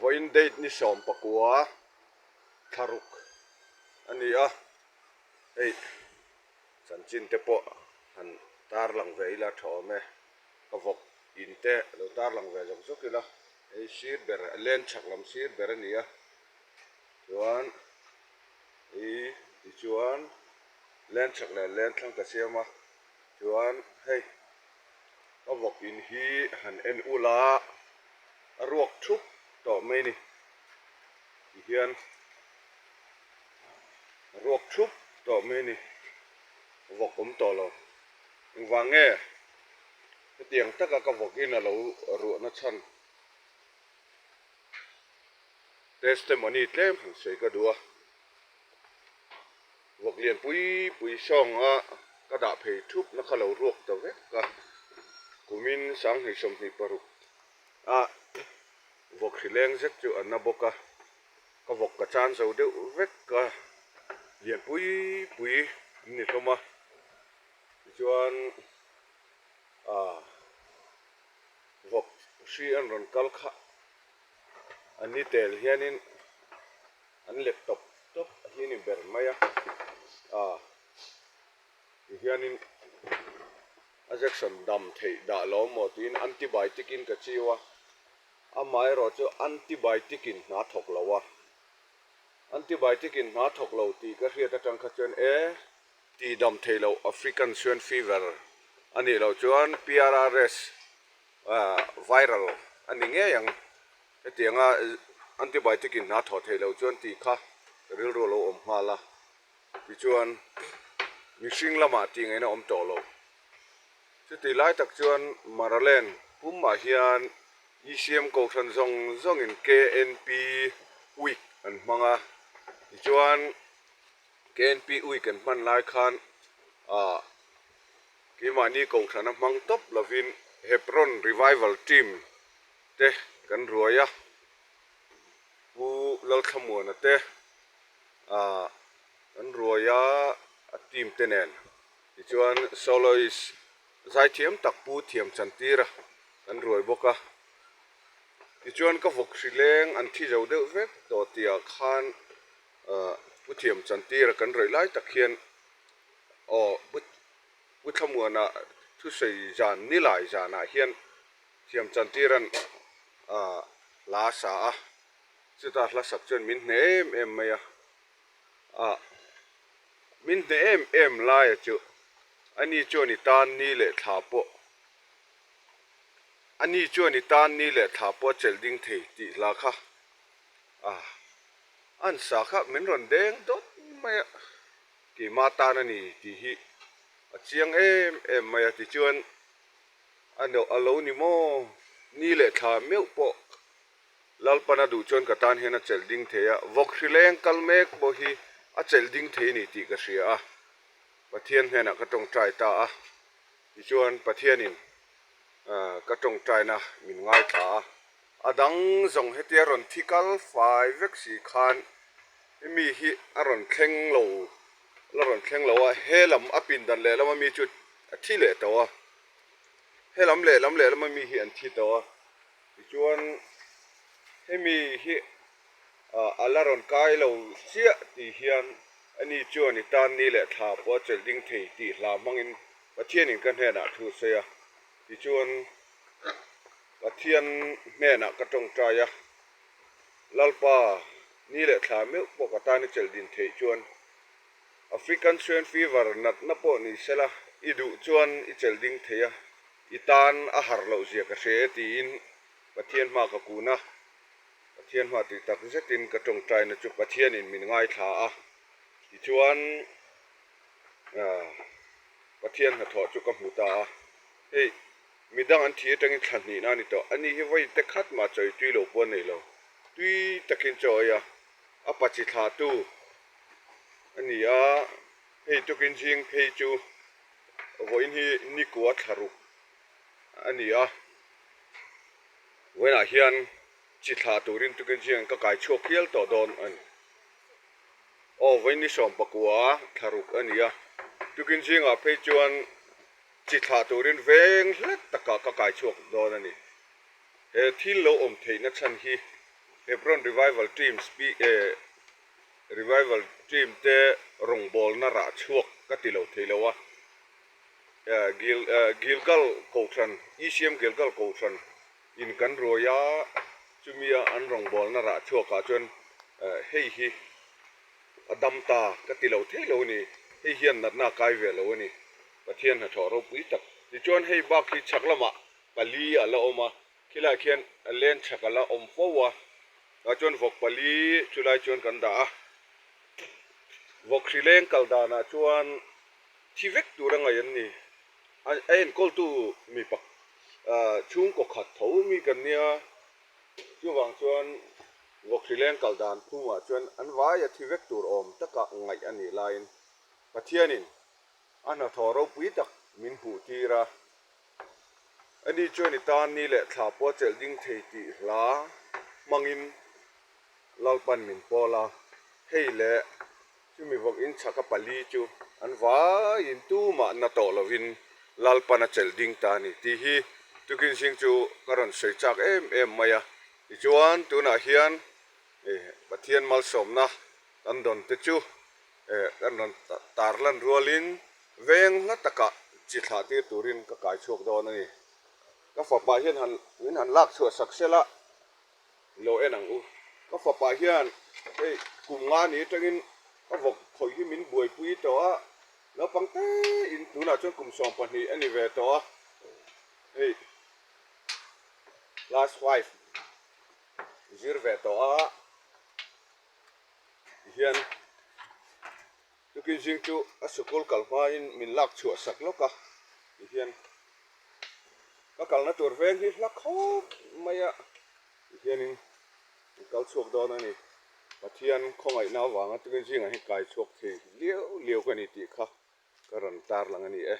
Vawiin date ni 19 thlaruk a ni a, hei chanchin te pawh han tarlang ve ila tha awm e, ka vawk in te lo tarlang ve zawk zawk ila, hei sir ber len chhak lam sir ber a ni a, chuan ih tichuan len chhak leh len thlang ka siam a, chuan hei ka vawk in hi han en ula a ruak thup tawh mai ni tihian a ruak thup tawh mai ni vawk awm tawh lo engvang nge hetiang taka ka vawk in a lo ruahna chhan testimony tlem han sawi ka duh a. Vawk lian pui pui sawnga ka dah phei thup na kha lo ruak ta vek a, kumin 2026 a vawk hri leng zet chu a na bawk a, ka vawk ka chan zo deuh vek a, lian pui pui an ni hlawm a, tichuan ah vawk hri an rawn kal kha an ni tel hianin. An let tawp tawp a hi a ni ber mai a, ah tihianin a jection dam theih dah lo maw tiin antibiotic in ka chiu a, amaherawh chu antibiotic in hna thawk lo a, antibiotic in hna thawk lo tih ka hriat atang kha chuan e tih dam theih loh African swine fever a nih loh chuan PRRS ah viral a ni ngei ang. Hetianga antibiotic in hna thawh theih loh chuan tih kha rilru a lo awm nghal a, tichuan mihring lamah tih ngaihna awm tawh lo. Chutih lai tak chuan Maralen pumah hian ECM Kohhran zawng zawngin KNP Week an hmang a, tichuan KNP Week an hman lai khan ah keimahni Kohhrana hmang tawp lovin Hebron Revival Team te kan ruai a, Pu Lalthlamuana te ah kan ruai a, a team te nen tichuan soloist zaithiam tak Pu Thiamchantira kan ruai bawk a, tichuan ka vawk hri leng an thi zo deuh vek tawh tih ah khan ah Pu Thiamchantira kan rawih lai tak hian aw Pu Thlamuana thusawi zan nilai zanah hian Thiam chantiran hla a sa a, chuta hla sak chuan min hneh em em mai a, ah min hneh em em laia chu ani chuan i tan ni leh thla pawh ani chuan i tan ni leh thla pawh a chelh ding thei tih hla kha ah an sa kha min rawn deng dawt mai a, keimah tan a ni tih hi a chiang em em mai a tichuan. A no a lo ni maw? Ni leh thla meuh pawh Lalpan a duh chuan ka tan hian a chelh ding thei a, vawk hri leng kal mek pawh hi a chelh ding thei a ni tih ka hria a, Pathian hnenah ka tawngtai ta a, tichuan Pathianin ka tawngtaina min ngaithla a, a dang zawng hetia rawn thi kal fai vek si khan mi hi a rawn thleng lo, la rawn thleng lo a, he lam a pindan lehlam a mi chu a thi leh tawh a. He lam leh lam leh lama mi hi an thi tawh a, tichuan hemi hi a la rawn kai lo chiah tih hian ani chuan i tan ni leh thla pawh a chelh ding thei tih hla hmangin Pathianin ka hnenah thu a sawi a, tichuan Pathian hnenah ka tawngtai a, Lalpa ni leh thla meuh pawh ka tan i chelh din theih chuan African Swine Fever natna pawh ni sela, i duh chuan i chelh ding thei a, i tan a harh loh zia ka hre e tiin Pathian hma ka kun a. Pathian hma tih tak zetin ka tawngtaina chu Pathianin min ngaithla a, tichuan Pathian hnathawh chu ka hmu ta a. Hei, midang an thi atangin thla hnihna a ni tawh, ani hi vawi te khat mah chawi tui lo pawh a nei lo, tui takin chaw ei a, a pachi thlahtu a ni a, hei tukin zing phei chu vawiin hi nikua thla ruk a ni a, vawiinah hian chi thlah turin tukin zingah ka kai chhuak hial tawh dawn a ni. Aw vawiin ni 19 thla ruk a ni a, tukin zingah phei chuan chi thlah turin veng hlat takah ka kai chhuak dawn a ni. He thil lo awm theihna chhan hi. Hebron Revival Team Revival Team te rawngbawlna rah chhuak ka ti lo thei lo a. Gilgal Kohhran, ECM Gilgal Kohhran in kan ruai a, chumia an rawngbawlna rah chhuakah chuan hei hi a dam ta ka ti lo thei lo a ni. Hei hian natna a kai ve lo a ni. Pathian hnathawh ropui tak. Tichuan hei bak hi chhak lamah pali a la awm a, khilaiah khian len chhak a la awm fo a, tah chuan vawk pali chulai chuan kan dah a. Vawk hri leng kal danah chuan thi vek tur a ngaih an ni. A enkawltu mi pak chhungkaw khat tho mi kan nia, chuvang chuan vawk hri leng kal dan phungah chuan an vai a thi vek tur awm taka ngaih a nih laiin Pathianin a hnathawh ropui tak min hmuh tir a. Ani chuan i tan ni leh thla pawh a chelh ding thei tih hla hmangin Lalpan min pawl a, hei leh chumi vawk in chhaka pali chu an vaiin tumah na tawh lovin Lalpan a chelh ding ta a ni tih hi tukin zing chu ka rawn sawi chak em em mai a. Tichuan tunah hian Pathian malsawmna kan dawn te chu kan rawn tarlan rualin veng hla takah chi thlah tir turin ka kai chhuak dawn a ni. Ka fapa hian han min han lak chhuah sak sela Lo en ang u. Ka fapa hian hei kum nga ni atangin ka vawk khawih hi min buaipui tawh a, naupang te in tunah chuan kum 12 a ni ve tawh a, hei class 5 zir ve tawh a tihian tukin zing chu a sikul kal hmain min lak chhuah sak lawk a tihian. Ka kalna tur veng hi hla khawp mai a tihianin ka kal chhuak dawn a ni. Pathian khawngaihna avanga tukin zingah hi kai chhuak thei liau liau ka ni tih kha ka rawn tarlang a ni e.